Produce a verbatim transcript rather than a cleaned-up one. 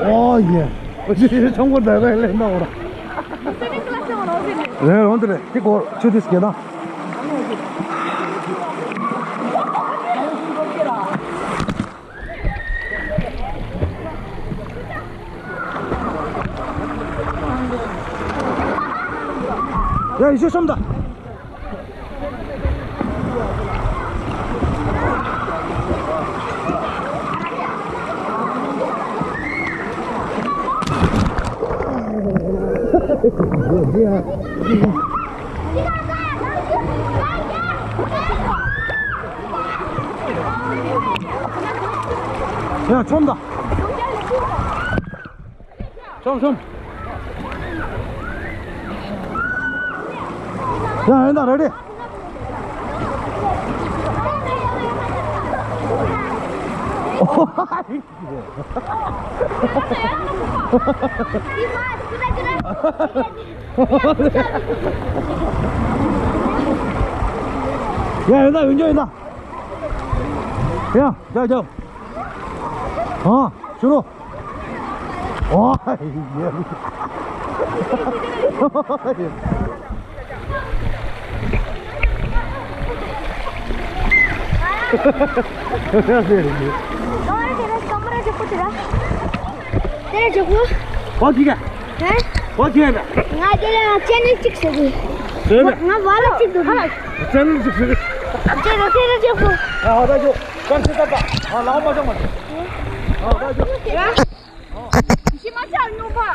ཨོ་ཡེ། ཨོ་ཅི་ཆང་གོ་ད་ག་ལེ་ན་འོ་ར། རེ་རོང་དེ་རེ་ཁི་གོ་ཆུ་དིས་གེ་ན། ཡ་ཡི་ཤོ་ཤོམ་ད། ཡ་ཆོམ་ད། ཆོམ་ཆོམ། ཡ་ཡིན་ད་རེ་ཌི། ཡ་ཡིན་ད་ཡོང་རྒྱུ་ཡིན་ད། ཡ་རྒྱག་རྒྱག་ཨ་ཕྱི་རུ། ཨོ་ཡེ། ཨོ་ཁི་ཁ། ཧེ། ཨོ་ཁི་ཁ། ང་དེ་ལ་ཅེ་ནལ་གཅིག་ཟེར་གི། ཟེར་ན། ང་བ་ལ་གཅིག་འདུག་ཧ་ལ། ཅེ་ནལ་གཅིག་ཟེར་གི། ཅེ་ནལ་ཅེ་ནལ་གཅིག་གོ། ཨ་ཧོ་ད་ཇོ། ཀམ་ཤེས་ད་པ། ཨ་ལའོ་མ་ཅང་མ་ཅང་། ཨ་ད་ཇོ། ཡ། ཤི་མ་ཅང་ཉོ་པ།